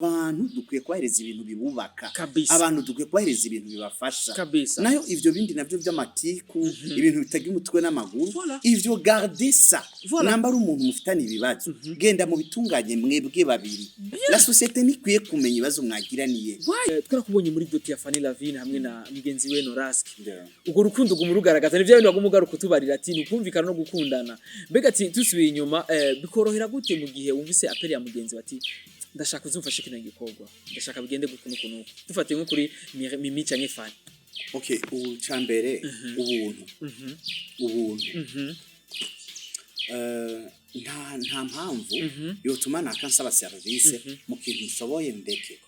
Abantu dukwiye kubahereza ibintu bibubaka. Kabisa. Abantu dukwiye kubahereza ibintu bibafasha. Kabisa. Nayo ivyo bindi navyo vy'amatiku, ibintu bitagira umutwe n'amaguru, Voilà. ivyo garde ça. Voilà. Namba ari umuntu mufitanye ibibazo, genda mu bitunganye mwebwe babiri. La société ntikwiye kumenya ibibazo mwagiraniye. Twarakubonye muri dot ya Fanny Lavine hamwe na mugenzi we Noraski. Urwo rukundo guma rugaragaza ni vya bintu baguma ugaruka utubarira ati ni ukumvikana no gukundana. Mbega ati dusubiye inyuma, bikorohera gute mu gihe wumvise appel ya mugenzi bati ndashaka uzumfashe kino gikorwa, ndashaka bigende gutya nuku nuku, dufatiye nko kuri Mimi canke Fanny? Okay, ubu cambere, ubuntu, ubuntu. Nta mpamvu yotuma nakansaba service mu kintu nshoboye ndeke,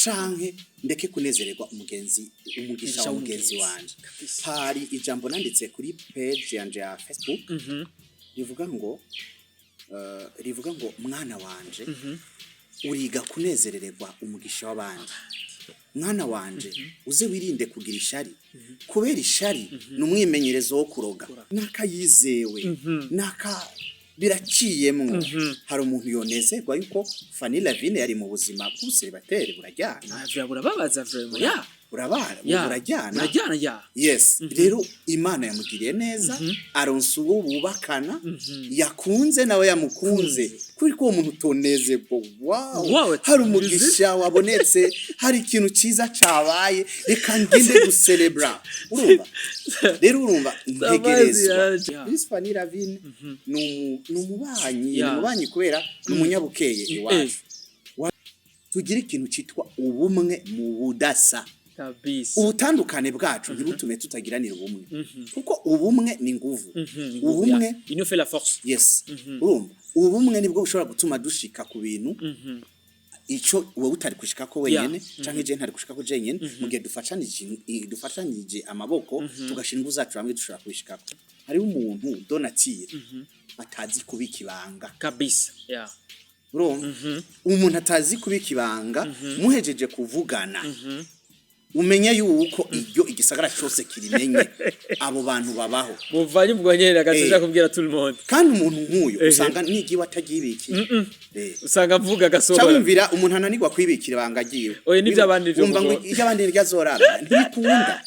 canke ndeke kunezererwa umugenzi, umugisha wa mugenzi wanje. Kabisa. Hari ijambo nanditse kuri page yanje ya Facebook rivuga ngo mwana wanje, uriga kunezerererwa umugisha w'abandi. Mwana wanje, uze wirinde kugira ishari, kubera ishari ni umwimenyerezo wo kuroga. N'akayizewe naka biraciyemwo. Hari umuntu yonezerwa yuko Fanny Lavine yari mu buzima bw'ubuseribateri? Burajyana. Ah, vya burababaza vraiment, ya. Burabara. Ya. Burajyana. Burajyana, ya. Yes, rero Imana yamugiriye neza, aronsa uwo bubakana yakunze, nawe yamukunze. Kuri ko uwo muntu utonezerwa, wow, Wow, hari umugisha wabonetse, hari ikintu cyiza cabaye, reka ngende gucelebra. Urumva rero, urumva ntegerezwa. Ya. Miss Fanny Lavine ni umubanyi, ni umubanyi kubera ni umunyabukeye iwacu. Tugira ikintu citwa ubumwe mu budasa. Kabisa. Ubutandukane bwacu ntibutume tutagiranira ubumwe, kuko ubumwe ni nguvu. Ubumwe Ya. Union fait la force. Yes, urumva ubumwe nibwo bushobora gutuma dushika ku bintu ico wowe utari kushikako wenyene, canke je ntari kushikako jenyene. Mu gihe dufatanije amaboko, tugashira inguvu zacu hamwe, dushobora kubishikako. Hariho umuntu donatire atazi kubika ibanga. Kabisa, ya. Urumva umuntu atazi kubika ibanga, muhejeje kuvugana, umenye yuko iryo igisagara cose kirimenye. Abo bantu babaho. Muvanye ubwo nyene agaca kubwira tout le monde. Kandi umuntu nk'uyu usanga nigiwe atagibikiye. Usanga avuga Ca agasohora. wumvira umuntu ananirwa kwibikira ibanga agiwe. Oya, n'ivy'abandi vyo Wumva ngo mugo. iry'abandi ntiryazorara, ntibikunda.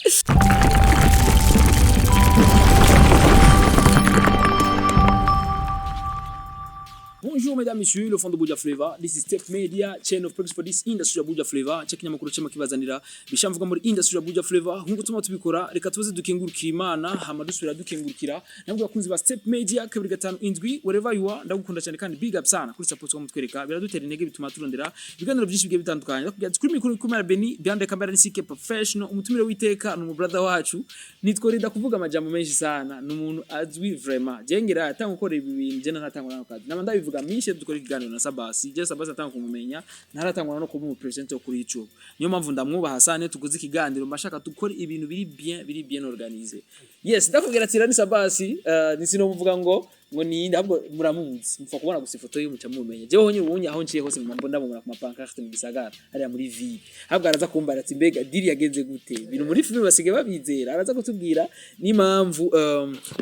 Bonjour mesdames, messieurs, le fond de Buja Flavor. This is Step Media, chain of progress for this industry ya Buja Flavor. Check kinyamakuru cema kibazanira bishamvuga muri industry ya Buja Flavor. Nkuko tuma tubikora, reka tuze dukengurukira Imana, hama dusubira dukengurukira. Nabwo bakunzi ba Step Media 257, wherever you are, ndagukunda cyane kandi big up sana kuri support wa mutwereka. Biradutera intege, bituma turondera ibiganiro byinshi bigiye bitandukanye. Ndakubwira ati kuri mikoro kumera Beni, behind the camera ni CK Professional, umutumire witeka ni umubrother wacu. Nitworinda kuvuga amajambo menshi sana, ni umuntu azwi vraiment. Jengera atanga gukora ibi bintu, je ntatangura no kazi. Nama ndabivuga minshi dukora ikiganiro na Sabasi. Je Sabasi atanga kumumenya, ntaratangura no kuba umu president wo kuri YouTube. Niyo mpamvu ndamwubaha sana. Iyo tuguze ikiganiro mbashaka dukore ibintu biri bien, biri bien organisé. Yes, ndakubwira ati ni Sabasi, ni sinomuvuga ngo ni ahubwo muramuzi, mupfa kubona gusa ifoto yiwe muca mumenya. Jewe honye ubunye aho nciye hose mbona ndamubona ku mapancarte mu gisagara hariya muri ville. Ahubwo araza kumbara ati mbega deal yagenze gute, ibintu muri filime basigaye babizera. Araza kutubwira n'impamvu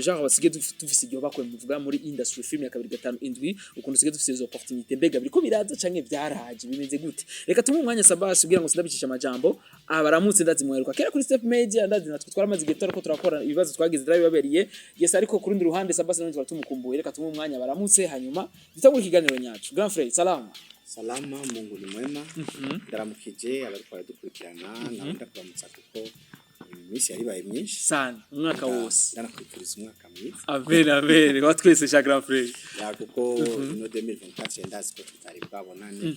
genre basigaye dufise igihe bakwe muvuga muri industry film ya 257, ukuntu usigaye dufise izo opportunité. Mbega biriko biraza canke byaraje, bimeze gute? Reka tumuhe umwanya Sabasi kugira ngo sindabicisha amajambo, abaramutse. Ndazi mweruka kera kuri Step Media, ndazi natwe twaramaze igihe tutariko turakora, ibibazo twagize turabibabereye. Yes, ariko ku rundi ruhande Sabasi nawe twari tumukumbuye. Reka tumuhe umwanya baramutse, hanyuma dutangure ikiganiro nyacu. Grand frère, salama. Salama, Mungu ni mwema. Ndaramukije abariko baradukurikirana, nawe ndakuramutsa kuko iminsi yaribaye myinshi. Sana, umwaka wose. Ndanakwifuriza umwaka mwiza. Amen, amen wa twese sha grand frère. Ya, kuko ino 2024 ndazi ko tutari bwabonane.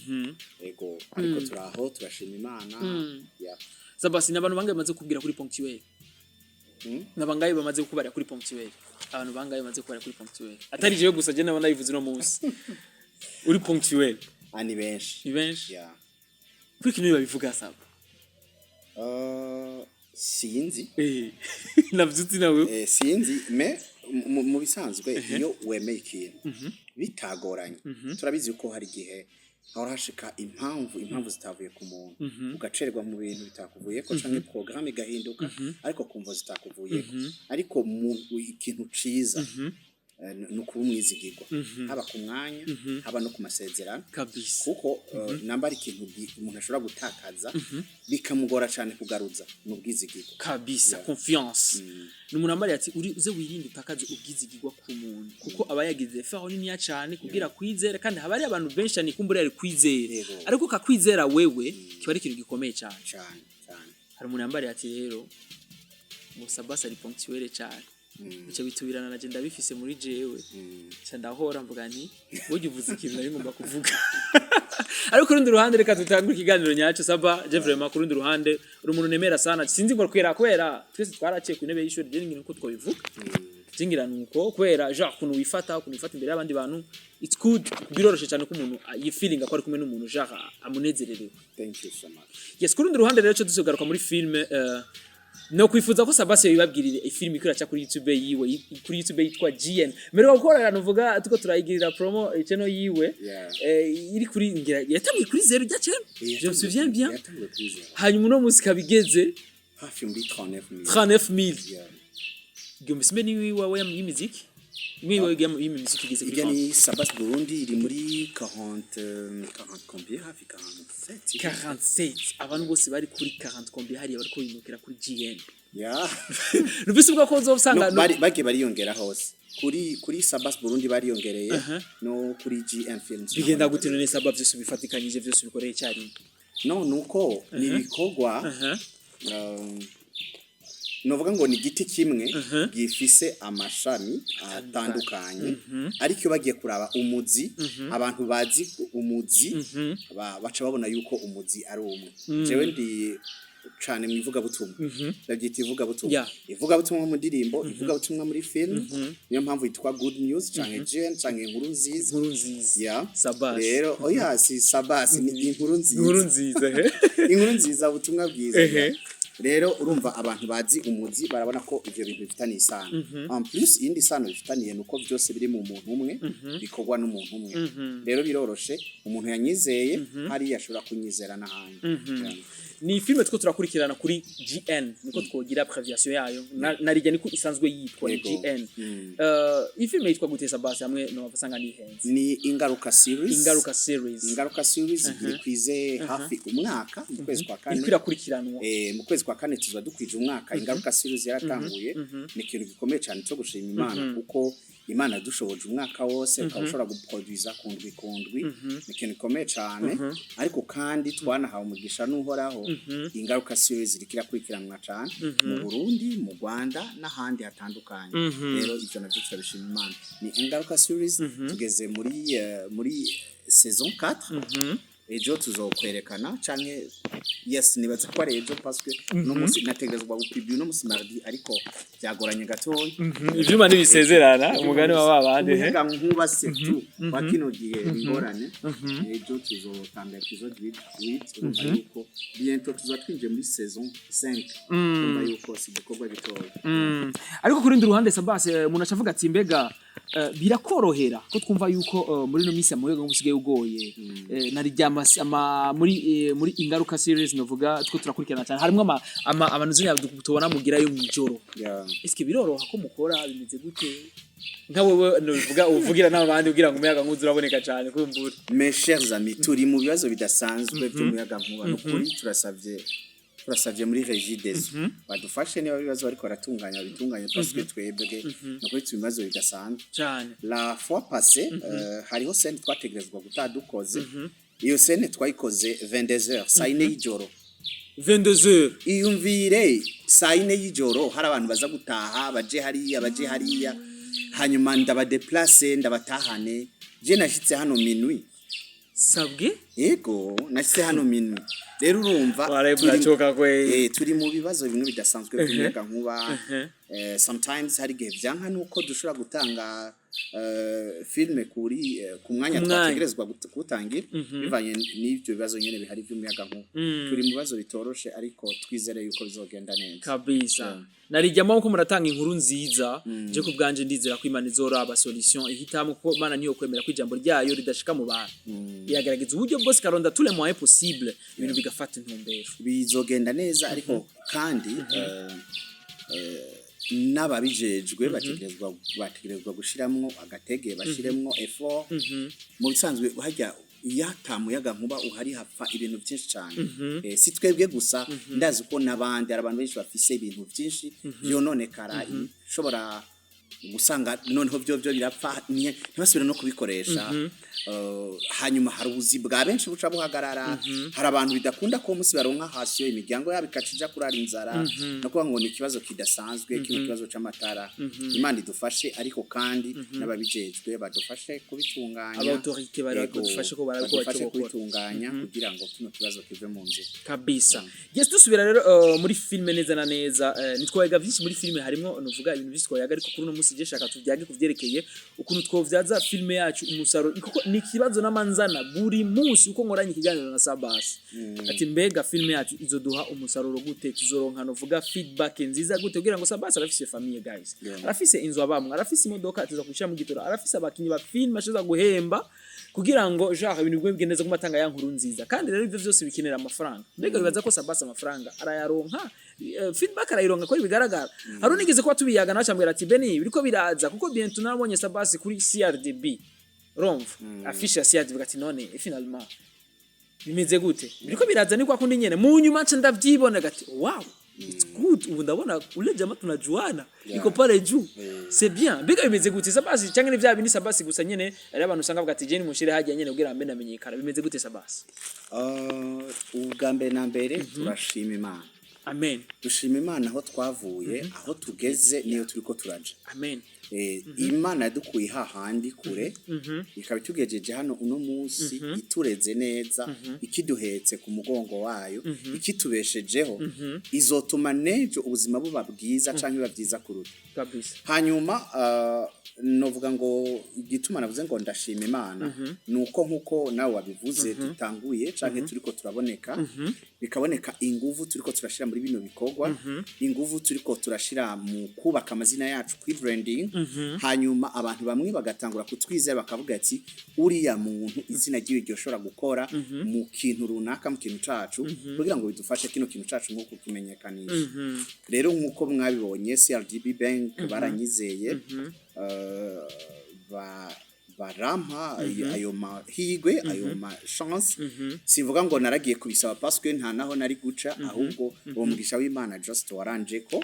Yego, ariko turaho, turashima Imana, ya. Sabasi, n'abantu bangahe bamaze kubwira kuri ponctuel? N'abangahe bamaze kubarira kuri ponctuel? Abantu bangahe bamaze kubarira kuri ponctuel, atari jewe gusa? Je naba nabivuze uno munsi uri ponctuel. Ah, ni benshi. Ni benshi. Ya. Kuri kintu babivuga saba? Sinzi. Navyutse nawe. Sinzi, mais mu bisanzwe iyo wemeye ikintu bitagoranye, turabizi ko hari igihe hahora hashika impamvu zitavuye ku muntu, ugacererwa mu bintu bitakuvuyeko, canke programme igahinduka ariko kumva zitakuvuyeko. Ariko mu ikintu ciza Ni ukuba umwizigirwa, haba ku mwanya, haba no ku masezerano, kuko namba ari ikintu umuntu ashobora gutakaza bikamugora cyane kugaruza, ni ubwizigirwa. Kabisa, confiance. Ni umuntu ambariye ati uri uze wirinde utakaze ubwizigirwa ku muntu, kuko aba yagize effort niniya cyane kugira kwizera, kandi haba hari abantu benshi cyane kumbura yari kwizera, ariko kakwizera wewe kiba ari ikintu gikomeye cyane. Cyane cyane. Hari umuntu yambariye ati rero ngo Sabasi ari ponctuel cyane, bica bitubirana na je ndabifise muri jewe. Nca ndahora mvuga nti burya uvuze ikintu nari ngomba kuvuga. Ariko ku rundi ruhande, reka dutangure ikiganiro nyaco. Saba, je vraiment ku rundi ruhande uri umuntu nemera sana. Sinzi ngo kubera twese twaraciye ku ntebe y'ishuri, je ngira uko twabivuga, je ngira nuko kubera genre ukuntu wifata imbere y'abandi bantu, it's good. Biroroshe cyane ko umuntu yifilinga ko ari kumwe n'umuntu genre amunezererewe. Thank you so much. Yes, ku rundi ruhande rero cyo dusogaruka muri film, no kwifuza ko Sabasi yibabwirire ifilm ikora kuri YouTube yiwe, kuri YouTube yitwa GN. Mbere gukorera nuvuga tuko turayigirira promo channel yiwe. Iri kuri, ngira yatangiye kuri zero rya channel, je me souviens bien. Yatanguye kuri zero. Hanyuma uno munsi kabigeze hafi muri 39. 39000. Yeah. Igihumbi simbe ni wawe y'imiziki imwe iwawe y'imiziki igeze kuri Ijya ni Sabas Burundi iri muri 40, 40 combien, hafi 47. 47. Abantu bose bari kuri 40 combien hariya bariko bimukira kuri GN. Numvise ubwo ko uzosanga No, bari bagiye bariyongera hose, kuri Sabas Burundi bariyongereye, no kuri GM Films. Bigenda gute none Saba, vyose bifatikanyije, vyose bikoreye icyarimwe? No, nuko ni ibikorwa, novuga ngo ni igiti kimwe gifise amashami atandukanye, ariko iyo bagiye kuraba umuzi, abantu bazi umuzi baca babona yuko umuzi ari umwe. Jewe ndi cane mu ivugabutumwa, ndabyita ivugabutumwa, ivugabutumwa mu ndirimbo, ivugabutumwa muri film. Niyo mpamvu yitwa Good News canke GN canke Inkuru Nziza. Inkuru Nziza. Sabasi. Rero oya, si Sabasi, ni Inkuru Nziza. Inkuru Nziza he. Inkuru Nziza, ubutumwa bwiza. Rero urumva abantu bazi umuzi barabona ko ivyo bintu bifitaniye isano. En plus, iyindi sano bifitaniye nuko byose biri mu muntu umwe, bikorwa n'umuntu umwe. Rero biroroshe, umuntu yanyizeye hariya ashobora kunyizera n'ahandi. Yeah. Ni filime two turakurikirana kuri GN, niko twogira abbreviation yayo. Narijya niko isanzwe yitwa, ni GN. Iyi filime yitwa gute Sabasi, hamwe no bavasanga nihenze? Ni Ingaruka Series. Ingaruka Series. Ingaruka Series iri kwize hafi umwaka mu kwezi kwa kane. Iriko irakurikiranwa. Mu kwezi kwa kane tuza dukwije umwaka Ingaruka Series yaratanguye. Ni ikintu gikomeye cyane cyo gushima Imana, kuko Imana yadushoboje umwaka wose ukaba ushobora guproduza kundwi kundwi, ni ikintu gikomeye cyane. Ariko kandi twanahawe umugisha n'Uhoraho, Ingaruka Series iriko irakurikiranwa cyane mu Burundi, mu Rwanda n'ahandi hatandukanye. Rero ivyo navyo turabishima Imana. Ni Ingaruka Series, tugeze muri saison 4. Ejo tuzokwerekana canke, yes, nibaza ko ari ejo, parce que no musi nategerezwa gupublier no musi mardi, ariko byagoranye gatoya. Ivyuma ntibisezerana, umugani wa babandi he. Umuyaga nkuba surtout kwa kino gihe ingorane. Ejo tuzotanga épisode 8. Urumva yuko bientôt tuzoba twinjiye muri saison 5. Urumva yuko si igikorwa gitoya. Ariko ku rundi ruhande Sabasi, umuntu acavuga ati mbega birakorohera ko twumva yuko muri no minsi amuyaga usigaye ugoye, nari ryama ama muri Ingaruka Series novuga two turakurikirana cyane, harimo ama abantu zinya tubona mugirayo mwijoro. Eske biroroha ko mukora, bimeze gute nka wewe novuga uvugira n'abandi kugira ngo umuyaga nkuzi uraboneka cyane kumbura? Mes chers amis, turi mu bibazo bidasanzwe by'umuyaga nkuba. Nukuri turasavye muri Regideso badufashe, niba ibibazo bariko baratunganya babitunganye, parce que twebwe nukuri turi mu bibazo bidasanzwe. Cyane. La fois passée, hariho scène twategerezwa gutaha dukoze. Iyo scène twayikoze 22h, saa yine y'ijoro. 22h? Iyumvire, saa yine y'ijoro, hari abantu baza gutaha, baje hariya, baje hariya, hanyuma ndabadeplace ndabatahane. Je nashitse hano minuit. Sabwe? Ego, nashitse hano minuit. Rero urumva Waraye muracoka kwe. Turi mu bibazo bimwe bidasanzwe by'umuyaga nkuba. Sometimes hari igihe vyanka nuko dushobora gutanga filme kuri ku mwanya Ku mwanya. twategerezwa kuwutangira, bivanye n'ivyo bibazo nyene bihari vy'umuyaga nkuba. Turi mu bibazo bitoroshe, ariko twizere yuko bizogenda neza. Kabisa, narijyamo ko muratanga inkuru nziza. Je ku bwanje ndizera ko Imana izoraba solution ihitamo, kuko Imana niyo kwemera ko ijambo ryayo ridashika mu bantu. Iragerageza uburyo bwose, ikaronda tous les moyens possibles, ibintu bigafata intumbero. Bizogenda neza, ariko kandi N'ababijejwe bategerezwa gushiramwo agatege, bashiremwo effort. Mu bisanzwe hajya iyo ata muyaga nkuba uhari hapfa ibintu byinshi cyane. Si twebwe gusa, ndazi ko n'abandi hari abantu benshi bafise ibintu byinshi byononekara, ishobora gusanga noneho byo birapfa, ntibasubire no kubikoresha. Hanyuma hari ubuzi bwa benshi buca buhagarara, hari abantu bidakunda ko umunsi baronka hasi imiryango yabo ikaca ija kurara inzara. No kuvuga ngo ni ikibazo kidasanzwe kino kibazo c'amatara. Imana idufashe, ariko kandi n'ababijejwe badufashe kubitunganya. Aba autorité bari Yego, badufashe ko barabe ko badufashe bacyo gukora. kubitunganya kugira ngo kino kibazo kive mu nzira. Kabisa. Yes, dusubira rero muri filme neza na neza, nitwayaga byinshi muri filme, harimo nuvuga ibintu byinshi twayaga, ariko kuri uno munsi je shaka tuvyage kuvyerekeye ukuntu twovyaza filme yacu umusaruro, kuko ni ikibazo n'amanzana buri munsi uko nkoranye ikiganiro na Sabas, ati mbega filme yacu izoduha umusaruro gute, tuzoronka novuga feedback nziza gute, kugira ngo Sabas arafise famille, guys, arafise inzu abamwe, arafise imodoka atuza kushira mu gitora, arafise abakinyi ba filme ashobora guhemba kugira ngo genre ibintu bigwe bigende neza kumatanga ya nkuru nziza. Kandi rero ivyo vyose bikenera amafaranga. Mbega bibaza ko Sabas amafaranga arayaronka, feedback arayironka ko bigaragara? Hari unigeze kuba tubiyaga nawe acambwira ati Beni biriko biraza, kuko bientôt narabonye Sabas kuri CRDB, urumva affiche ya CRDB, ati none finalement bimeze gute, biriko biraza? Ni kwa kundi nyene mu nyuma nca ndavyibona gati wow, it's good, ubu ndabona ule jamaa tunajuana iko pale juu, c'est bien. Mbega bimeze gute Sabasi, canke ni vya bindi Sabasi gusa nyene ari abantu usanga bavuga ati je nimushire hajya nyene kugira mbe namenyekana? Bimeze gute Sabasi? Ubwa mbere na mbere turashima Imana. Amen. Dushima Imana aho twavuye, aho tugeze, niyo turiko turaja. Amen. Imana yadukuye hahandi kure, ikaba itugejeje hano uno munsi, itureze neza, ikiduhetse ku mugongo wayo, ikitubeshejeho, izotuma n'ejo ubuzima buba bwiza canke biba byiza kuruta. Hanyuma novuga ngo igituma navuze ngo ndashima Imana nuko nkuko nawe wabivuze, dutanguye canke turiko turaboneka, bikaboneka inguvu turiko turashira muri bino bikorwa, inguvu turiko turashira mu kubaka amazina yacu kuri branding, hanyuma abantu bamwe bagatangura kutwizera, bakavuga ati uriya muntu izina ryiwe ryoshobora gukora mu kintu runaka, mu kintu cacu, kugira ngo bidufashe kino kintu cacu nko kukimenyekanisha. Rero nkuko mwabibonye, CRDB Bank baranyizeye, barampa ayo mahigwe, ayo ma chance. Sivuga ngo naragiye kubisaba parce que nta naho nari guca, ahubwo uwo mugisha w'Imana just waranje ko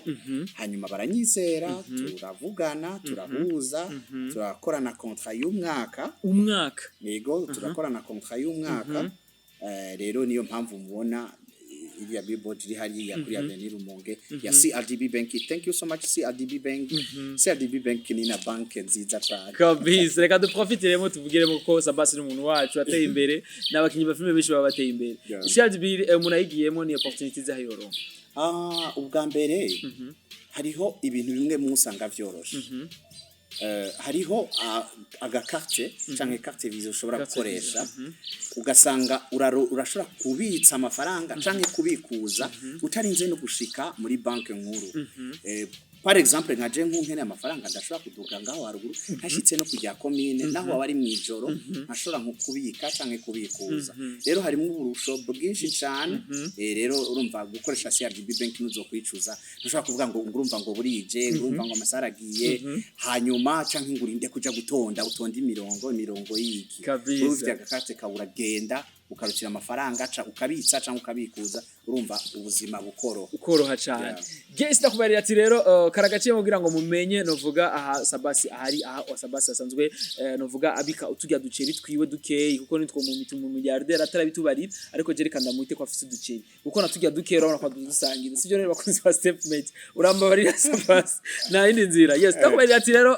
hanyuma baranyizera, turavugana, turahuza, turakorana contrat y'umwaka. Umwaka? Yego, turakorana contrat y'umwaka. Rero niyo mpamvu mubona iriya billboard iri hariya kuri Avenue Rumonge ya CRDB Bank. Thank you so much, CRDB Bank. CRDB Bank ni na banke nziza cyane. Kabisa. Reka duprofitiremo tuvugiremo ko Sabasi ni umuntu wacu ateye imbere, n'abakinyi ba filime benshi baba bateye imbere. CRDB, umuntu ayigiyemo ni opportunity zahiyoronka? Ah, ubwa mbere hariho ibintu bimwe musanga vyoroshe. Hariho agakarte canke carte Visa ushobora Carte gukoresha, ugasanga urashobora kubitsa amafaranga canke kubikuza utarinze no gushika muri banke nkuru. Par exemple nka je nkunkeneye amafaranga, ndashobora kuduga ngaho haruguru ntashitse no kujya komine, naho waba ari mw'ijoro nkashobora nko kubika canke kubikuza. Rero harimo uburusho bwinshi cane. Rero urumva gukoresha CRDB Bank ntuzokwicuza. Ntushobora kuvuga ngo urumva ngo burije, urumva ngo amasaha aragiye, hanyuma canke ngo urinde kuja gutonda, utonda imirongo y'iki. Kabisa. Ufite agakarte kawe uragenda ukarukira amafaranga, ca ukabitsa canke ukabikuza, urumva ubuzima bukoroha. Ukoroha cyane. Yes, ndakubarira ati rero karagaciye kugira ngo mumenye novuga aha Sabasi ahari, aha Sabasi asanzwe novuga abika uturya duceri twiwe dukeyi, kuko nitwo mu mitu mu milliardaire atarabitubarira, ariko je reka ndamwite ko afise uduceri, kuko naturya dukeyi urabona ko dusangira, sivyo? Rero bakunzi ba Stepmate, urambabarira Sabasi, nta yindi nzira. Yes, ndakubarira ati rero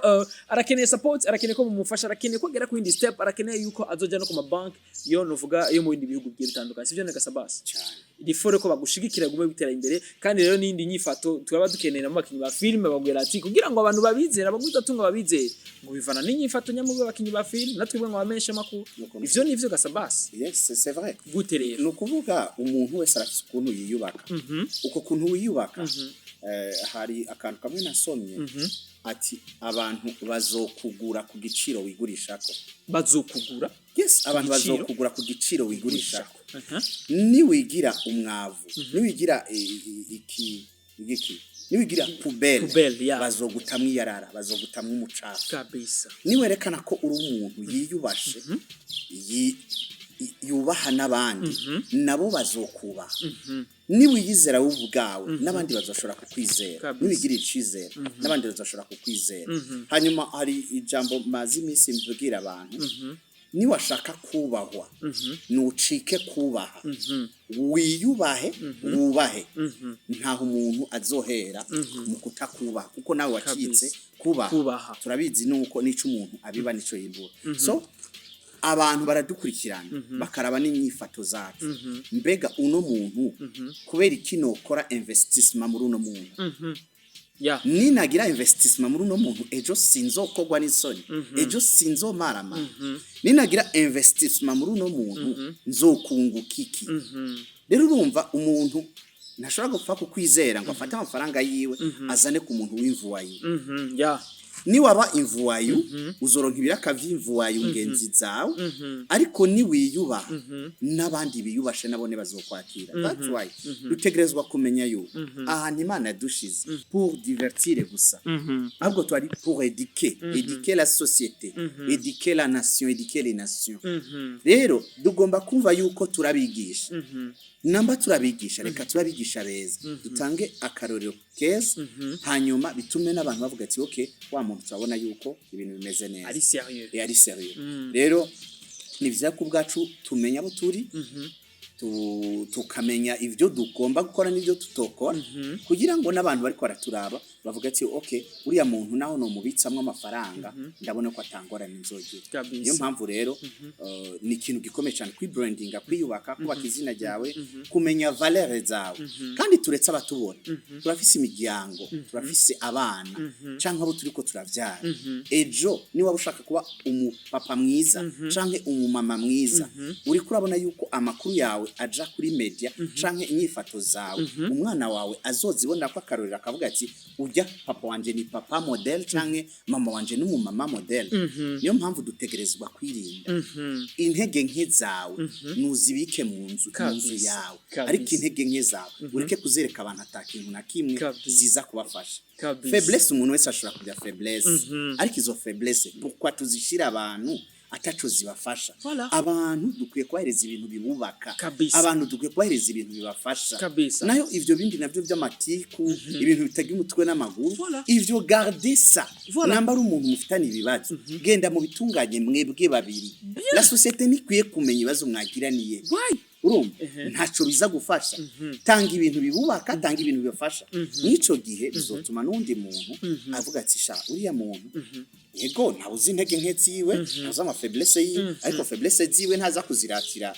arakeneye support, arakeneye ko mumufasha, arakeneye ko agera ku yindi step, arakeneye yuko azoja no ku mabanki yo novuga yo mu bindi bihugu bigiye bitandukanye, sivyo nega Sabasi? Cyane. Rifore ko bagushigikira gume bitera imbere. Kandi rero n'indi nyifato turaba dukeneye mu bakinyi ba filime, babwira ati kugira ngo abantu babizere, abagwiza tunga babizere, ngo bivana n'inyifato nyamubwe abakinyi ba filime, natwe ngo bamenyeshe makuru. Ivyo nivyo Gasabasi? Yes, c'est vrai. Gute rero? Ni ukuvuga umuntu wese arafise ukuntu yiyubaka. Uko kuntu wiyubaka, hari akantu kamwe nasomye ati abantu bazokugura ku giciro wigurishako. Bazokugura? Yes, abantu Igiciro? bazokugura ku giciro wigurishako. Niwigira umwavu, niwigira iki Igiki niwigira poubelle, Poubelle, yeah. bazogutamwo iyarara, bazogutamwo umucafu. Niwerekana ko uri umuntu yiyubashe, yubaha n'abandi, nabo bazokubaha. Niwiyizera wowe ubwawe, n'abandi bazoshobora kukwizera. Niwigirira icizere, n'abandi bazoshobora kukwizera. Hanyuma hari ijambo maze iminsi mbwira abantu: niwashaka kubahwa, nucike kubaha, wiyubahe, wubahe. Ntaho umuntu azohera mu kutakubaha, kuko nawe wacitse kubaha. Kubaha. Turabizi nuko nico umuntu abiba nico yimbura. So abantu baradukurikirana, bakaraba n'inyifato zacu. Mbega uno muntu, kubera iki nokora investissement muri uno muntu? Ninagira investissement muri uno muntu, ejo sinzokogwa n'isoni, ejo sinzomarama. Ninagira investissement muri uno muntu, nzokunguka iki? Rero urumva, umuntu ntashobora gupfa kukwizera ngo afate amafaranga yiwe azane ku muntu w'imvuwayi. Niwaba imvuwayu, uzoronka ibiraka vy'imvuwayu ngenzi zawe. Ariko niwiyubaha, n'abandi biyubashe nabone bazokwakira. That's why dutegerezwa kumenya yuko ahantu Imana yadushize pour divertir gusa, ahubwo twari pour éduquer, éduquer la société, éduquer la nation, éduquer les nations. Rero tugomba kumva yuko turabigisha. Namba turabigisha, reka turabigisha beza, dutange akarorero keza, hanyuma bitume n'abantu bavuga ati: "Okay, wa muntu turabona yuko ibintu bimeze neza." Ari sérieux. Ari sérieux. Rero ni vyiza ko ubwacu tumenya abo turi, tukamenya ivyo tugomba gukora n'ivyo tutokora, kugira ngo n'abantu bariko baraturaba bavuga ati: "Okay, uriya muntu naho nomubitsamwo amafaranga, ndabona ko atangorane nzogira." Niyo mpamvu rero ni ikintu gikomeye cyane kwibrandinga, kwiyubaka, kubaka izina ryawe, kumenya valeur zawe. Kandi turetse abatubona, turafise imiryango, turafise abana canke abo turiko turavyara. Ejo niba ushaka kuba umupapa mwiza canke umumama mwiza, uriko urabona yuko amakuru yawe aja kuri media canke inyifato zawe, umwana wawe azozibona ko akarorero, akavuga ati: "Ujya papa wanje ni papa modèle, canke mama wanje ni umumama modèle." Niyo mpamvu dutegerezwa kwirinda. Intege nke zawe nuzibike mu nzu yawe, ariko intege nke zawe ureke kuzereka abantu ata kintu na kimwe ziza kubafasha. Faiblesse, umuntu wese ashobora kugira faiblesse, ariko izo faiblesse, pourquoi tuzishira abantu ataco zibafasha? Abantu dukwiye kubahereza ibintu bibubaka. Abantu dukwiye kubahereza ibintu bibafasha. Nayo ivyo bindi navyo vy'amatiku, ibintu bitagira umutwe n'amaguru, ivyo garde ça. Namba ari umuntu mufitanye ibibazo, genda mu bitunganye mwebwe babiri. La société ntikwiye kumenya ibibazo mwagiraniye. Why? Urumva, ntaco biza gufasha. Tanga ibintu bibubaka, tanga ibintu bibafasha. Mw'ico gihe bizotuma n'undi muntu avuga ati: "Sha, uriya muntu, yego ntawe uzi intege nke ziwe, ntazi ama faiblesse yiwe, ariko faiblesse ziwe ntaza kuziratira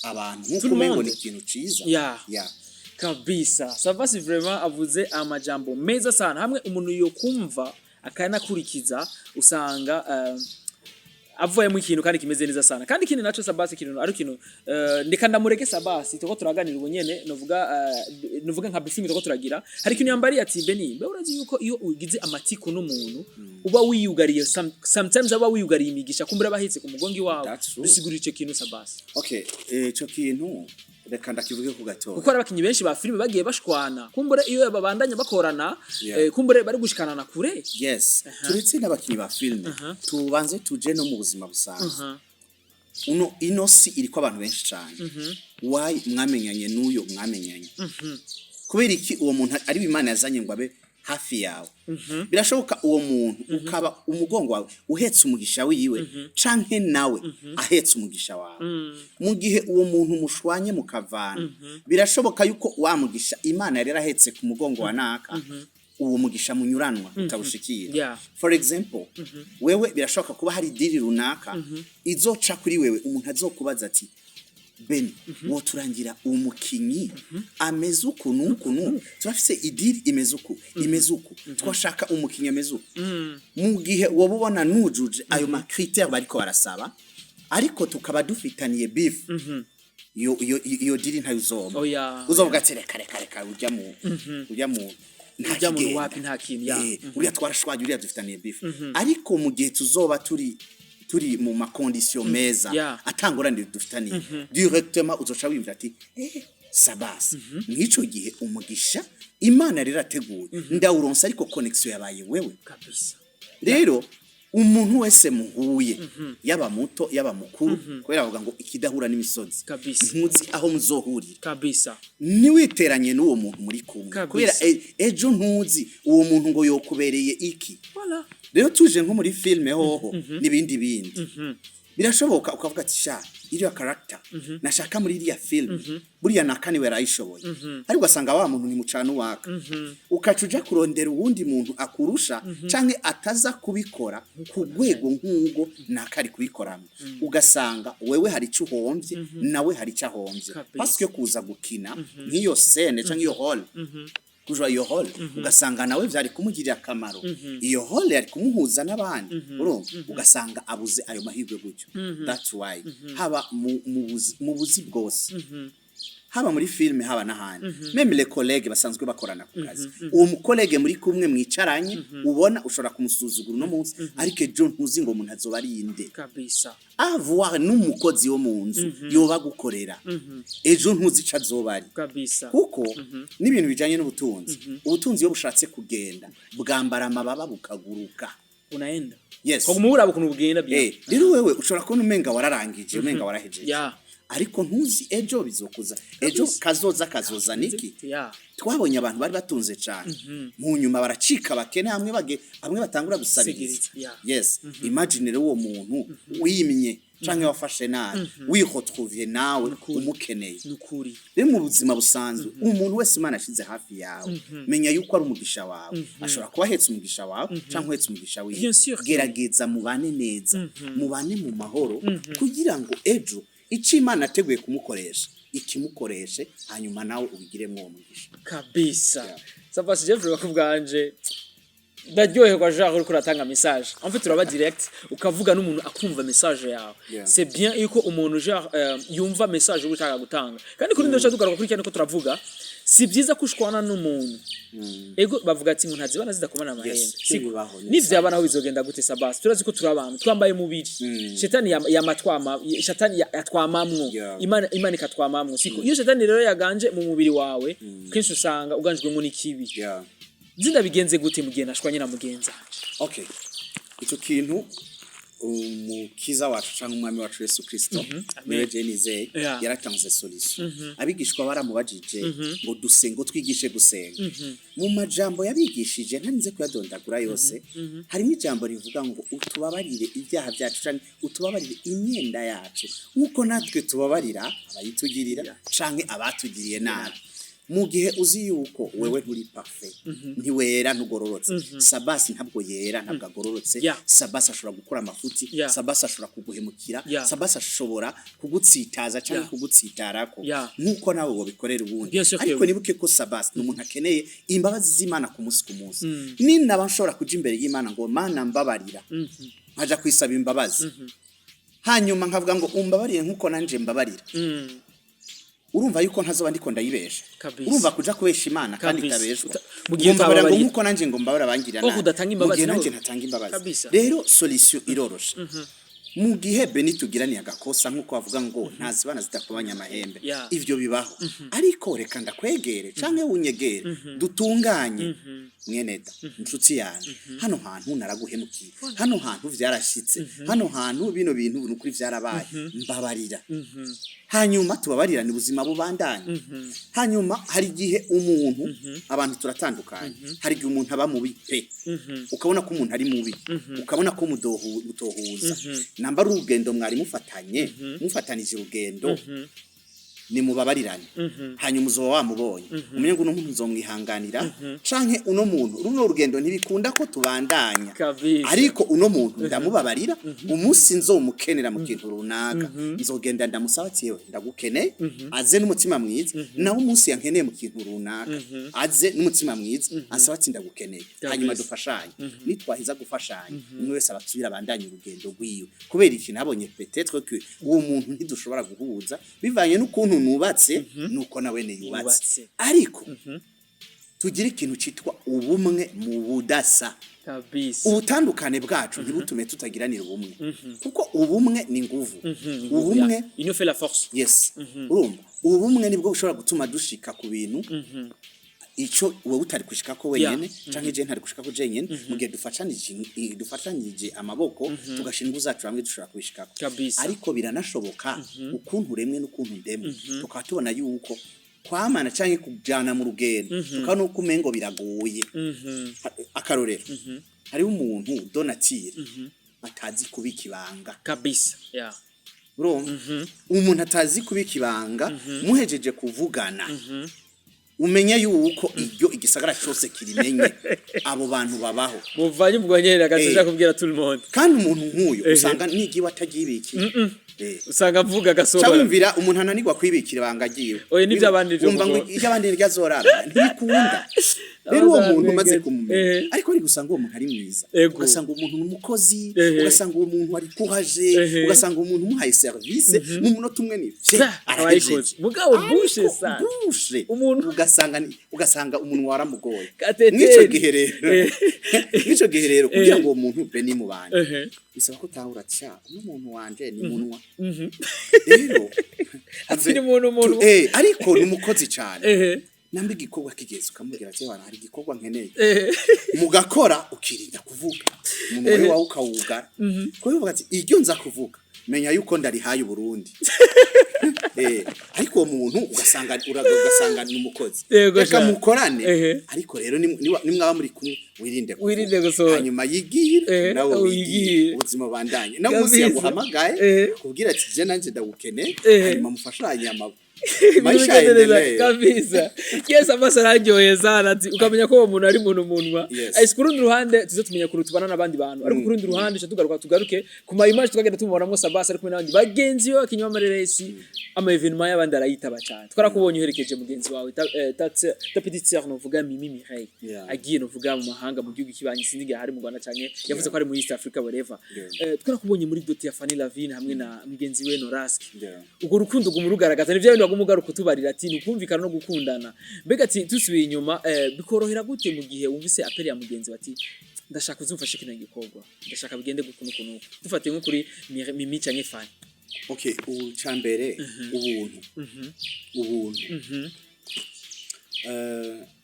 abantu nk'uko Tout le umengo monde. ni ikintu ciza." Yeah. Kabisa, Savasi vraiment avuze amajambo meza sana, hamwe umuntu yokumva akanakurikiza, usanga avuyemo ikintu kandi kimeze neza sana. Kandi ikindi naco, Sabasi, ikintu ari ikintu ndeka ndamureke Sabasi, tuko turaganira ubu nyene, novuga nka briefing tuko turagira, hari ikintu yambariye ati: "Beni, mbe urazi yuko iyo ugize amatiku n'umuntu uba wiyugariye sometimes aba wiyugariye imigisha kumbura abahetse ku mugongo iwawe?" That's true. Dusigurira ico kintu, Sabasi. Okay, ico kintu reka ndakivuge ku gatoya. Kuko hari abakinyi benshi ba filime bagiye bashwana, kumbure iyo babandanya bakorana, kumbure bari gushikanana kure. Yes, turetse n'abakinyi ba filime, tubanze tuje no mu buzima busanzwe. Uno ino si iriko abantu benshi cyane. Why mwamenyanye n'uyo mwamenyanye? Kubera iki uwo muntu ari Imana yazanye ngo abe hafi yawe? Birashoboka uwo muntu ukaba umugongo wawe uhetse umugisha wiwe, canke nawe ahetse umugisha wawe. Mu gihe uwo muntu mushwanye mukavana, birashoboka yuko wa mugisha Imana yari yarahetse ku mugongo wa naka, uwo mugisha munyuranwa utawushikira. For example, wewe birashoboka kuba hari deal runaka izoca kuri wewe, umuntu azokubaza ati: "Beni, woturangira umukinyi ameze uku n'uku n'uku? Turafise i deal imeze uku, imeze uku, twashaka umukinyi ameze uku." Mu gihe woba ubona nujuje ayo ma critères bariko barasaba, ariko tukaba dufitaniye beef, iyo deal ntayo uzoba. Oya. Uzovuga ati: "Reka, reka, reka, ujya mu nta Ujya mu kigenda." Wapi, nta kintu, ya. Uriya twarashwanye, uriya dufitaniye beef. Ariko mu gihe tuzoba turi mu ma conditions meza, atangorane dufitaniye, directement uzoca wiyumvira ati: "Eh, Sabasi, mw'ico gihe umugisha Imana rero ateguye ndawuronsa, ariko connexion yabaye wewe. Rero umuntu wese muhuye, yaba muto yaba mukuru, kubera bavuga ngo ikidahura n'imisozi, ntuzi aho muzohurira. Ntiwiteranye n'uwo muntu muri kumwe, kubera ejo ntuzi uwo muntu ngo yokubereye iki. Rero tuje nko muri filme hoho n'ibindi bindi, birashoboka ukavuga ati: "Sha, iriya character nashaka muri iriya film, buriya naka niwe yarayishoboye." Ariko ugasanga wa muntu ni mucana uwaka, ukaca uja kurondera uwundi muntu akurusha canke ataza kubikora ku rwego nk'ubwo naka ari kubikoramo, ugasanga wewe hari ico uhomvye, nawe hari ico ahomvye. Parce que kuza gukina nk'iyo scène canke iyo rôle, kujwa iyo rôle, ugasanga nawe vyari kumugirira akamaro, iyo rôle yari kumuhuza n'abandi, urumva ugasanga abuze ayo mahirwe gutyo. That's why haba mu buzi bwose, haba muri filme, haba n'ahandi, même les collègues basanzwe bakorana ku kazi, uwo mu collègue muri kumwe mwicaranye, ubona ushobora kumusuzugura uno munsi, ariko ejo ntuzi ngo umuntu azoba ari inde. Avoir n'umukozi wo mu nzu yoba gukorera, ejo ntuzi ico azoba ari. Kuko n'ibintu bijanye n'ubutunzi, ubutunzi iyo bushatse kugenda bwambara amababa bukaguruka. Unaenda. Yes. Kwa kumuraba ukuntu bugenda bien. Rero wewe ushobora kubona umenga wararangije, umenga warahejeje, ariko ntuzi ejo bizokuza, ejo kazoza kazoza niki. Twabonye abantu bari batunze cyane, mu nyuma baracika bakene, hamwe bage hamwe batangura gusabiriza. Segeriza, yeah. Yes, imagine rero uwo muntu wimye canke wafashe nabi, wiretrouviye nawe umukeneye. Nukuri. Rero mu buzima busanzwe, umuntu wese Imana ashize hafi yawe, menya yuko ari umugisha wawe. Ashobora kuba ahetse umugisha wawe canke uhetse umugisha wiwe. Bien sûr. Gerageza mubane neza, mubane mu mahoro, kugira ngo ejo icyo Imana ateguye kumukoresha ikimukoreshe, hanyuma nawe ubigiremo uwo mugisha. Kabisa. Sabasi, Jeffrey, bakubwanje ndaryoherwa genre uriko uratanga message. En fait uraba direct, ukavuga n'umuntu akumva message yawe. C'est bien yuko umuntu genre yumva message uri ushaka gutanga. Kandi kuri ndocha tugaruka kuri cyane ko turavuga, si byiza kushwana n'umuntu. Ego, bavuga ati ngo ntazibana zidakomana amahembe. Yes, Siko bibaho, ni nivyaba naho bizogenda gute? Sabasi, turazi ko turi abantu twambaye umubiri. Shetani yamatwama, shetani yatwamamwo. Imana ikatwamamwo, siko? Iyo shetani rero yaganje mu mubiri wawe, kenshi usanga uganjwemo n'ikibi. Zinda bigenze gute mu gihe nashwanye na mugenzi wanje? Okay, icyo kintu Umukiza wacu cyangwa Umwami wacu Yesu Kristo, niwe je nizeye, yaratanze solution. Abigishwa baramubajije ngo dusenge, ngo twigishe gusenga. Mu majambo yabigishije, ntarinze kuyadondagura yose, harimo ijambo rivuga ngo utubabarire ibyaha byacu canke utubabarire imyenda yacu nk'uko natwe tubabarira abayitugirira canke abatugiriye nabi. Mu gihe uzi yuko wewe nturi parfait, ntiwera, ntugororotse, Sabasi ntabwo yera, ntabwo agororotse. Sabasi ashobora gukora amafuti. Sabasi ashobora kuguhemukira. Sabasi ashobora kugutsitaza cyangwa kugutsitarako nk'uko nawe wobikorera ubundi. Bien sûr que Ariko oui. nibuke ko Sabasi ni umuntu akeneye imbabazi z'Imana ku munsi ku munsi. Ninaba nshobora kuja imbere y'Imana ngo: "Mana, mbabarira," nkaja kwisaba imbabazi, hanyuma nkavuga ngo umbabarire nk'uko nanje mbabarira, urumva yuko ntazoba ndiko ndayibesha. Urumva kuja kubesha Imana kandi itabeshwa. Mu gihe Ngo mbabarira ngo utababariye. nkuko nanje ngo mbabarira abangirira Ko nabi. udatanga Mu imbabazi gihe nawe. nanje ntatanga imbabazi. Rero solution iroroshe. Mu gihe Beni tugiraniye agakosa, nk'uko bavuga ngo ntazibana zidakomanya amahembe, ivyo bibaho, ariko reka ndakwegere canke wunyegere, dutunganye. Mweneda inshuti yanjye, hano hantu naraguhemukiye, hano hantu vyarashitse, hano hantu bino bintu nukuri vyarabaye, mbabarira. Hanyuma tubabarirane, ubuzima bubandanye. Hanyuma hari igihe umuntu, abantu turatandukanye, hari igihe umuntu aba mubi pe, ukabona ko umuntu ari mubi, ukabona ko mutohuza. Namba ari urugendo mwari mufatanye, mufatanije urugendo, nimubabarirane. Hanyuma uzoba wamubonye, umenye ngo uno muntu nzomwihanganira, canke uno muntu runo rugendo ntibikunda ko tubandanya. Ariko uno muntu ndamubabarira, umunsi nzomukenera mu kintu runaka nzogenda ndamusaba ati: "Yewe, ndagukeneye," aze n'umutima mwiza. Nawe umunsi yankeneye mu kintu runaka, aze n'umutima mwiza ansaba ati: "Ndagukeneye." Hanyuma dufashanye. Nitwahiza gufashanya, umwe wese abasubira abandanye urugendo rwiwe. Kubera iki? Nabonye peut-être que uwo muntu ntidushobora guhuza bivanye n'ukuntu nubatse nuko nawe yubatse. Yubatse. Ariko tugire ikintu citwa ubumwe mu budasa. Ubutandukane bwacu ntibutume tutagiranira ubumwe, kuko ubumwe ni nguvu, ubumwe. Union fait la force. Yes, urumva. Ubumwe nibwo bushobora gutuma dushika ku bintu ico wowe utari gushikako wenyene canke je ntari gushikako jenyene. Mu gihe dufatanije amaboko, tugashinga inguvu zacu hamwe, dushobora kubishikako. Ariko biranashoboka ukuntu uremwe n'ukuntu ndemwe, tukaba tubona yuko kwamana canke kujana mu rugendo, tukabona uko umengo biragoye. Akarorero, hariho umuntu de nature atazi kubika ibanga. Kabisa, yeah. Urumva, umuntu atazi kubika ibanga, muhejeje kuvugana, umenye yuko iryo igisagara cyose kirimenye. Abo bantu babaho. Muvanye ubwo nyene agaca kubwira tout le monde. Kandi umuntu nk'uyu usanga nigiwe atagibikiye. Usanga avuga agasohora. Cyangwa wumvira umuntu ananirwa kwibikira ibanga agiwe. Oya, n'ivy'abandi vyo. Wumva ngo iby'abandi ntiryazorara, ntibikunda. Rero uwo muntu umaze kumumenya, ariko ari gusanga uwo muntu ari mwiza, ugasanga uwo muntu ni umukozi, ugasanga uwo muntu ari courage, ugasanga uwo muntu umuhaye service mu munota umwe ni vye, abayikoze. Arahejeje. Mugabo bouche Ariko sa bouche Umuntu- ugasanga umuntu waramugoye. Gateteri. Mw'ico gihe rero, kugira ngo uwo muntu be ni mu bantu, bisaba ko utahura tya uno muntu wanje ni munwa rero. Ati ni muntu muntu. Ariko ni umukozi cyane. Namba igikorwa kigeze, ukamubwira ati: "Wana, hari igikorwa nkeneye." Mugakora, ukirinda kuvuga, umuntu wawe ukawugara, kuko uvuga ati: "Iryo nza kuvuga, menya yuko ndarihaye Uburundi." Ariko uwo muntu ugasanga ni umukozi. Reka mukorane. Ariko rero nimwaba muri kumwe, wirinde kuvuga. Wirinde gusohora. Hanyuma yigire, nawe wigire. Wigire, ubuzima bandanye. Nawe umunsi yaguhamagaye, akubwira ati: "Je nanje ndagukeneye." Hanyuma mufashanye Ibintu maisha bigende neza. yaendelee. Kabisa, yes, amaso araryoheye sana, ati ukamenya ko uwo muntu ari muntu munwa. Ku rundi ruhande tuze tumenya ukuntu tubana n'abandi bantu, ariko ku rundi ruhande tuca tugaruka, tugaruke ku ma image twagenda tumubonamo Sabasi ari kumwe n'abandi bagenzi be bakinyi b'amareresi, ama événement y'abandi arayitaba cyane. Twarakubonye uherekeje mugenzi wawe, ta petite sœur, novuga Mimi Mireille, agiye novuga mu mahanga, mu gihugu kibanyi, sinzi igihe hari mu Rwanda canke yavuze ko ari muri East Africa, whatever. Twarakubonye muri dot ya Fanny Lavine hamwe na mugenzi we Noraski. Urwo rukundo guma rugaragaza, ni bya bindi waguma ugaruka utubarira ati ni ukumvikana no gukundana. Mbega ati dusubiye inyuma, bikorohera gute mu gihe wumvise appel ya mugenzi we ati: "Ndashaka uzumfashe kino gikorwa, ndashaka bigende guku nuku nuku"? Dufatiye nko kuri Mimi canke Fanny. Okay, ucambere, ubuntu, ubuntu.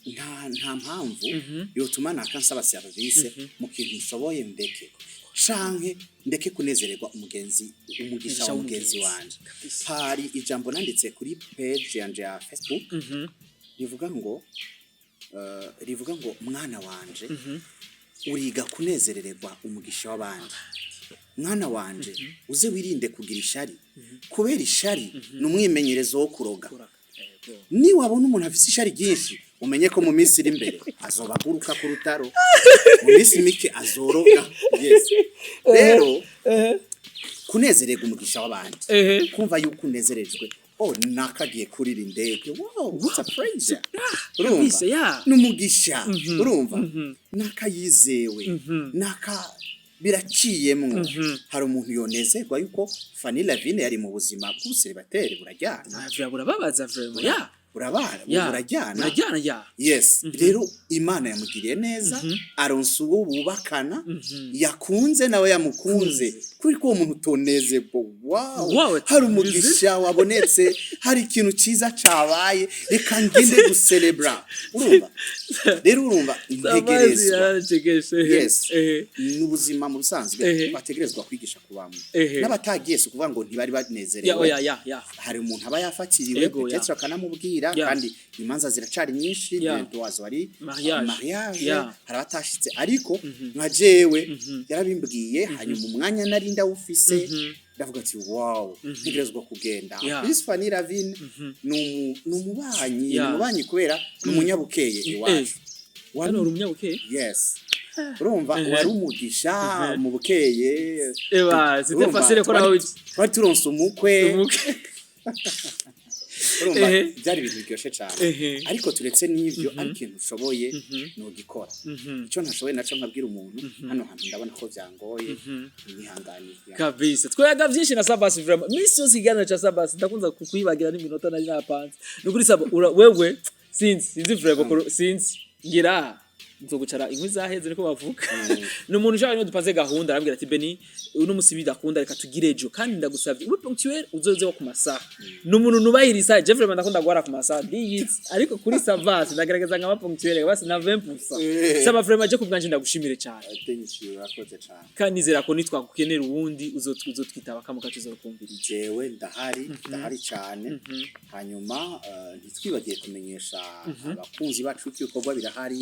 Nta mpamvu yotuma naka nsaba service mu kintu nshoboye, ndeke canke ndeke kunezererwa umugenzi, umugisha wa mugenzi wanje. Hari ijambo nanditse kuri page yanje ya Facebook rivuga ngo: "Mwana wanje, uriga kunezerererwa umugisha w'abandi. Mwana wanje, uze wirinde kugira ishari, kubera ishari ni umwimenyerezo wo kuroga." Niwabona umuntu afise ishari ryinshi, umenye ko mu minsi iri imbere azoba aguruka ku rutaro, mu minsi mike azoroga. Yes, rero kunezererwa umugisha w'abandi, kumva yuko unezerejwe, oh, nakagiye kurira indege, wow, what a pleasure, urumva? Kabisa, yeah. N'umugisha, urumva, nakayizewe naka biraciyemwo. Hari umuntu yonezerwa yuko Fanny Lavine yari mu buzima bw'ubuseribateri burajyana. Ah, burababaza vraiment, yeah. Burabara, burajyana. Burajyana, yeah. Yes, rero Imana yamugiriye neza, aronsa uwo bubakana yakunze, nawe yamukunze. Kuri ko uwo muntu utonezerwa, wow, Wow, hari umugisha wabonetse, hari ikintu cyiza cabaye, reka ngende gucelebra. Urumva rero, urumva integerezwa. Yaracegeshe. Yes, n'ubuzima mu busanzwe bategerezwa kwigisha kubamo. N'abatagiye si ukuvuga ngo ntibari banezerewe. Ya, oya, ya. Hari umuntu aba yafatiriwe, peut-être akanamubwira. Kandi imanza ziracari nyinshi. Bientôt hazoba ari Mariage. mariage. Hari abatashitse, ariko nka jewe yarabimbwiye, hanyuma umwanya nari ndawufise, ndavuga ati: "Wow, ntegerezwa kugenda." Miss Fanny Lavine ni umubanyi, ni umubanyi kubera ni umunyabukeye iwacu. Hano uri umunyabukeye? Yes, urumva, wari umugisha mu bukeye. Eba, c'était Urumva, facile ko nawe twari turonse umukwe. Umukwe. Urumva, byari ibintu biryoshye cyane. Ariko turetse n'ivyo, ari ikintu ushoboye nugikora, icyo ntashoboye naco nkabwira umuntu: "Hano hantu ndabona ko vyangoye, nihanganire." Kabisa, twayaga vyinshi na Sabasi vraiment misi yose. Ikiganiro ca Sabasi ndakunza kukwibagira n'iminota nari napanze. Nukuri Saba, wewe sinzi vraiment, sinzi ngira Nzogucara inkwi zaheze, niko bavuga. Ni umuntu ushaka, niyo dupanze gahunda arambwira ati: "Beni, uno musi bidakunda, reka tugire ejo, kandi ndagusavye ube ponctuel, uzoze wo ku masaha." Ni umuntu nubahiriza. Je vraiment ndakunda guhara ku masaha ndiyitse, ariko kuri Savas ndagerageza nkaba ponctuel basi na 20%. Saba vraiment, je kubwanje ndagushimire cyane. Thank you, urakoze cyane. Kandi nizera ko nitwagukenera uwundi uzotwitaba kamo kacu, uzokumviriza. Jewe ndahari, ndahari cyane. Hanyuma ntitwibagiye kumenyesha abakunzi bacu ko ibikorwa birahari.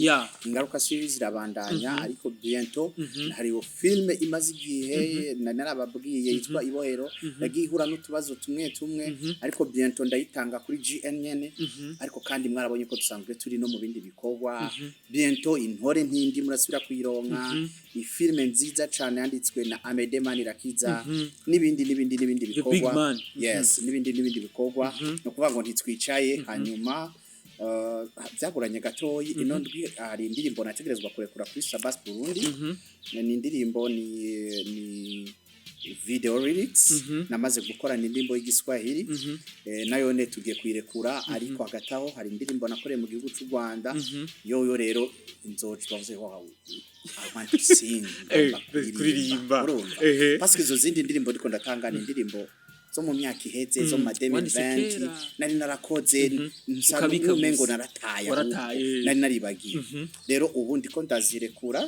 Ingaruka series zirabandanya, ariko bientôt hariho film imaze igihe narababwiye yitwa Ibohero, yagiye ihura n'utubazo tumwe tumwe, ariko bientôt ndayitanga kuri GN nyene. Ariko kandi mwarabonye ko dusanzwe turi no mu bindi bikorwa. Bientôt Intore Ntindi murasubira kuyironka, ifilme nziza cyane yanditswe na Amede Manirakiza, n'ibindi n'ibindi n'ibindi The big bikorwa. man. Yes, n'ibindi n'ibindi bikorwa. Ni ukuvuga ngo ntitwicaye. Hanyuma byagoranye gatoyi, ino ndwi hari indirimbo nategerezwa kurekura kuri Sabas Burundi. Ni indirimbo, ni video lyrics namaze gukora, ni indirimbo y'Igiswahili. Nayo ne tugiye kuyirekura, ariko hagati aho hari indirimbo nakoreye mu gihugu cy'u Rwanda. Yoyo rero nzoca bavuze ko I want to sing, ngomba kuririmba. Urumva? Ehe. Parce que izo zindi ndirimbo ndiko ndatanga ni indirimbo zo mu myaka iheze, zo mu ma Wanditse 2020 kera. nari narakoze nsa Ukabika n'umengo gusa. narataye, Warataye. ahubwo. Nari naribagiye. Rero ubu ndiko ndazirekura,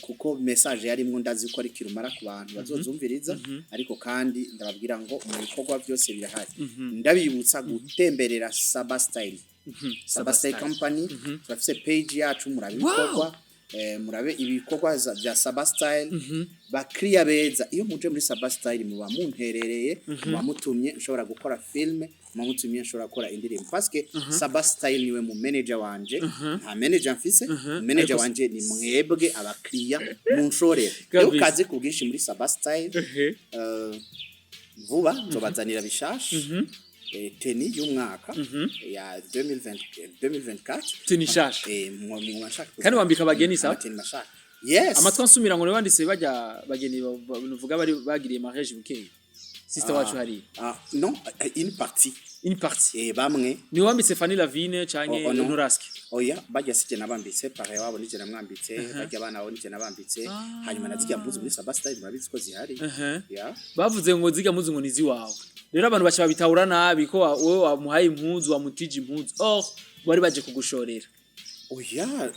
kuko message yarimwo ndazi ko ari kirumara ku bantu bazozumviriza. Ariko kandi ndababwira ngo mu bikorwa byose birahari. Ndabibutsa gutemberera Saba Style, Saba Style Company. Turafise page yacu, murabe ibikorwa, murabe ibikorwa bya Saba Style. Bakiriya beza, iyo muje muri Saba Style muba munterereye, muba mutumye nshobora gukora film, muba mutumye nshobora gukora indirimbo, parce que Saba Style niwe mu manager wanje. Nta manager mfise, manager Ariko wanje ni mwebwe abakiriya munshorera. Rero Kabisa. kaze ku bwinshi muri Saba Style. Vuba nzobazanira bishasha, tenue y'umwaka ya 2020, 2024. Tenue nshasha. Mwashaka Kandi wambika abageni, sawa? Amateni mashaka, yes. Amatwi ansumira ngo wanditse bajya bageni nuvuga bari bagiriye mariage bukeye, sister wacu hariya. Ah, non, une partie. Une partie. Bamwe. Ni wambitse Fanny Lavine canke Oh, oh, no. Noraske? Oya, bajya sije nabambitse, pare wabo nije namwambitse, bajya abana babo nije nabambitse. Hanyuma nazijya mpuzu muri Saba Style, murabizi ko zihari. Yeah. Bavuze ngo ziga mpuzu ngo nizi wawe, rero abantu baca babitahura nabi ko wowe wamuhaye impuzu, wamutije impuzu, oh bari baje kugushorera. Oya,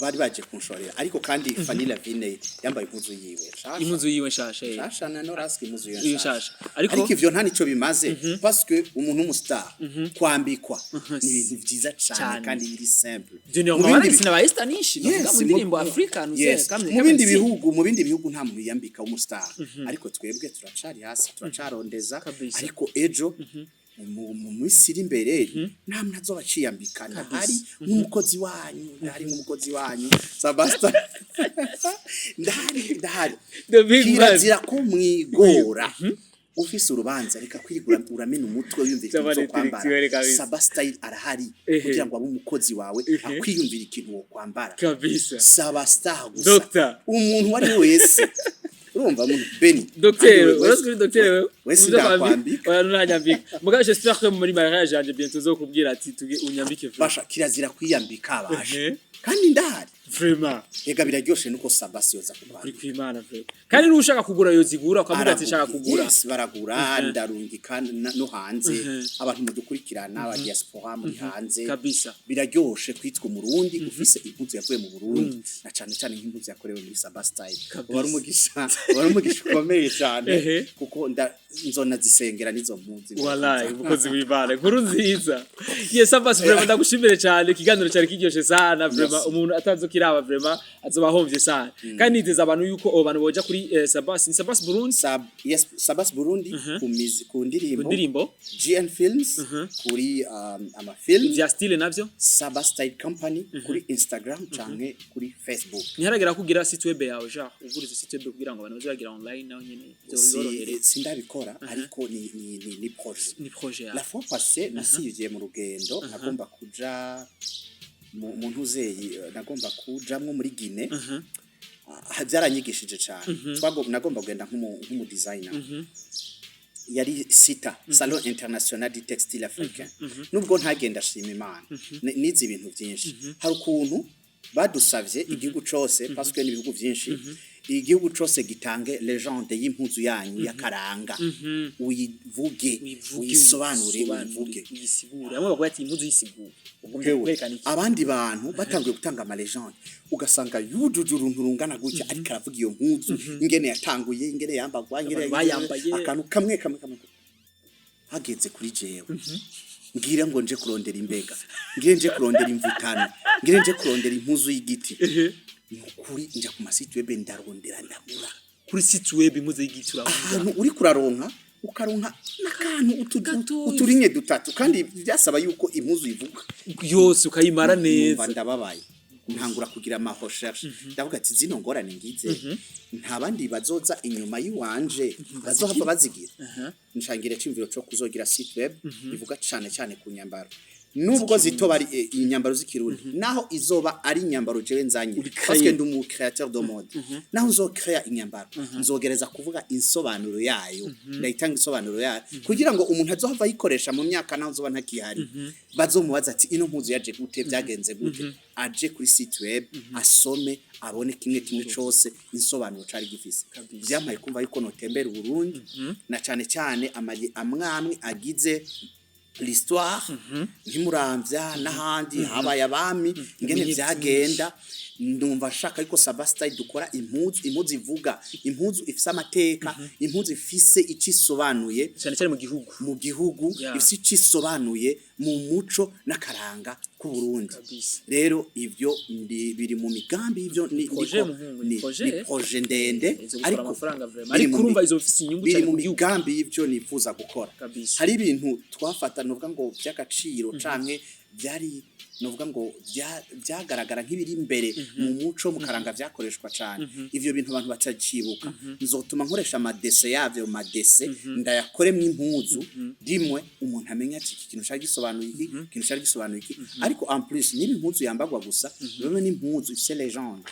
bari baje kunshorera, ariko kandi Fanny Lavine yambaye impuzu yiwe nshasha. Impuzu yiwe nshasha. Nshasha, na Noraske impuzu yiwe Yiwe nshasha. nshasha. Ariko Ariko ivyo nta nico bimaze, parce que umuntu w'umustar kwambikwa ni ibintu vyiza cane Cane. kandi biri simple. Junior Mu Mama bindi sina ba Esther Nishi Yes, navuga mu ndirimbo Africa nuze kamwe mu bindi bihugu, mu bindi bihugu nta muntu yambika w'umustar, ariko twebwe turacari hasi, turacarondeza. Kabisa. Ariko ejo mu minsi iri imbere nta muntu azoba aciyambika. Ndahari nk'umukozi wanyu, ndahari nk'umukozi wanyu Sabasta, ndahari, ndahari. The big man. Kirazira ko mwigora. Ufise urubanza, reka kwirigura uramena umutwe wiyumvira ikintu Saba cyo ni kwambara. intellectuel kabisa. Saba Style arahari kugira ngo abe umukozi wawe, akwiyumvira ikintu wo kwambara. Kabisa. Saba star gusa. Doctor. Umuntu uwo ari we wese, urumva umuntu Beni. Docteur, urazi kuri docteur wewe? Wese Uzo kwambika? ndakwambika. Oya, ntunyambika. Mugabo j'espère que muri mariage yanje bientôt uzokubwira ati tuge unyambike vraiment. Basha, kirazira kwiyambika basha. Kandi ndahari. Vraiment. Ega biraryoshe nuko Sabasi yoza Kuri kukwambika. kwimana vraiment. Kandi n'ushaka kugura yozigura, ukavuga ati shaka kugura. Yes, baragura, ndarungika no hanze. Abantu mudukurikirana aba diaspora muri hanze, Kabisa. biraryoshe kwitwa Umurundi ufise impuzu yavuye mu Burundi, na cane cane nk'impuzu yakorewe muri Saba Style. Kabisa. Wari umugisha, wari umugisha ukomeye cyane, kuko nzona zisengera nizo mpuzu. Wallahi, umukozi w'Imana, inkuru nziza. Yes, Abbas, vraiment ndagushimire cyane. Ikiganiro cyari kiryoshe sana vraiment. Merci. Umuntu atazokiraba vraiment azoba ahomvye sana. Kandi niteza abantu yuko abo bantu boja kuri Sabas, ni Sabas Burundi. Yes, Sabas Burundi ku mizi, ku Ku ndirimbo, ndirimbo. GN Films kuri amafilm. Vya style navyo? Saba Style Company kuri Instagram canke kuri Facebook. Ntiharagera kugira site web yawe, genre uguriza site web kugira ngo abantu baze bagira online naho nyene byorohere? Sindabikora, ariko ni projet. Ni projet La yawe. fois passée nasivye mu rugendo, nagomba kuja mu ntuzeyi, nagomba kujamwo muri Guinée. Ah, byaranyigishije cyane. Nagomba kugenda nk'umu designer. Yari sita Salon International du Textile Africain. Nubwo ntagenda, ashima Imana, nize ibintu byinshi. Hari ukuntu Badusavye igihugu cose, parce que n'ibihugu vyinshi, igihugu cose gitange légende y'impuzu yanyu y'akaranga, uyivuge, uyivuge, uyisobanure, uyivuge. Uyisigure. Bamwe bavuga ati impuzu yisigure, ugombye Hewe, kwerekana iki? Abandi bantu batanguye gutanga ama légende, ugasanga yujuje uruntu rungana gutya, ariko aravuga iyo mpuzu ingene yatanguye, ingene yambagwa, ingene abantu bayambaye. Akantu kamwe kamwe kamwe. Hageze kuri jewe, ngira ngo nje kurondera imbega, ngire nje kurondera imvutano, ngire nje kurondera impuzu y'igiti, nukuri nja ku ma site web, ndarondera, ndabura. Kuri site web impuzu y'igiti uravuga? Ahantu uri kuraronka, ukaronka n'akantu Gatoya. uturinye dutatu, kandi byasaba yuko impuzu ivuga yose, ukayimara numva neza. Ndababaye, ntangura kugira ama recherche, ndavuga ati zino ngorane ngize, nta bandi bazoza inyuma yiwanje bazohava bazigira. Nshangira cimviro co kuzogira site web ivuga cane cane ku nyambaro, nubwo zitoba ari inyambaro z'ikirundi, naho izoba ari inyambaro jewe nzanye, Uri parce que créer. ndi umu créateur de mode. Naho nzocréa inyambaro, nzogereza kuvuga insobanuro yayo, ndayitanga insobanuro yayo kugira ngo umuntu azohava ayikoresha mu myaka, naho nzoba ntakihari, bazomubaza ati ino mpuzu yaje gute, byagenze gute, aje kuri site web asome, abone kimwe kimwe cose insobanuro cari gifise. Vyampaye kumva yuko notembera Uburundi, na cane cane amaye amwamwe agize l'histoire, nk'imuramvya n'ahandi habaye abami, ingene umenye. Vyagenda. Ndumva nshaka yuko Sabastyle dukora impuzu, impuzu ivuga, impuzu ifise amateka, impuzu ifise ico isobanuye. Cyane cyane mu gihugu. Mu gihugu. Ifise ico isobanuye mu muco n'akaranga k'u Burundi. Rero ivyo biri mu migambi y'ivyo ni Projet, ndiko- muhungu, ni projet. Ni projet ndende. Izo gutwara ariko amafaranga vraiment. biri Ariko mu urumva izo bifise inyungu biri cyane mu mu gihugu. migambi y'ivyo nifuza gukora. Hari ibintu twafata, nuvuga ngo by'agaciro, canke byari, nuvuga ngo byagaragara nk'ibiri imbere mu muco, mu karanga, vyakoreshwa cane. Ivyo bintu abantu batacibuka. Nzotuma nkoresha ama dessins yavyo, ma dessins ndayakoremwo impuzu rimwe, umuntu amenya ati iki kintu cari gisobanuye iki, ikintu cari gisobanuye iki. Ariko en plus, niba impuzu yambagwa gusa, bibe n'impuzu ifise légende,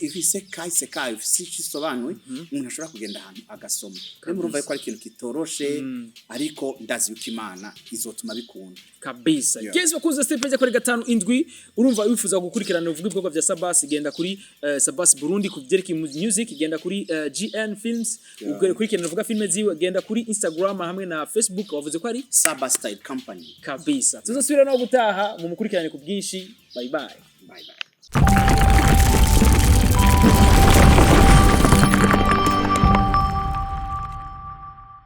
ifise kahise kayo, ifise ico isobanuye, umuntu ashobora kugenda ahantu agasoma. Rero murumva yuko ari ikintu kitoroshe, ariko ndazi yuko Imana izotuma bikunda. Kabisa. Yes, bakunze Step Media kuri 57. Urumva wifuza gukurikirana uvuga ibikorwa vya Sabas, genda kuri Sabas Burundi ku vyerekeye music, genda kuri GN Films ukurikirana uvuga filme ziwe, genda kuri Instagram hamwe na Facebook, wavuze ko ari Saba Style Company. Kabisa. Tuzosubira no gutaha mu mukurikirane ku bwinshi. Bye bye. Bye bye.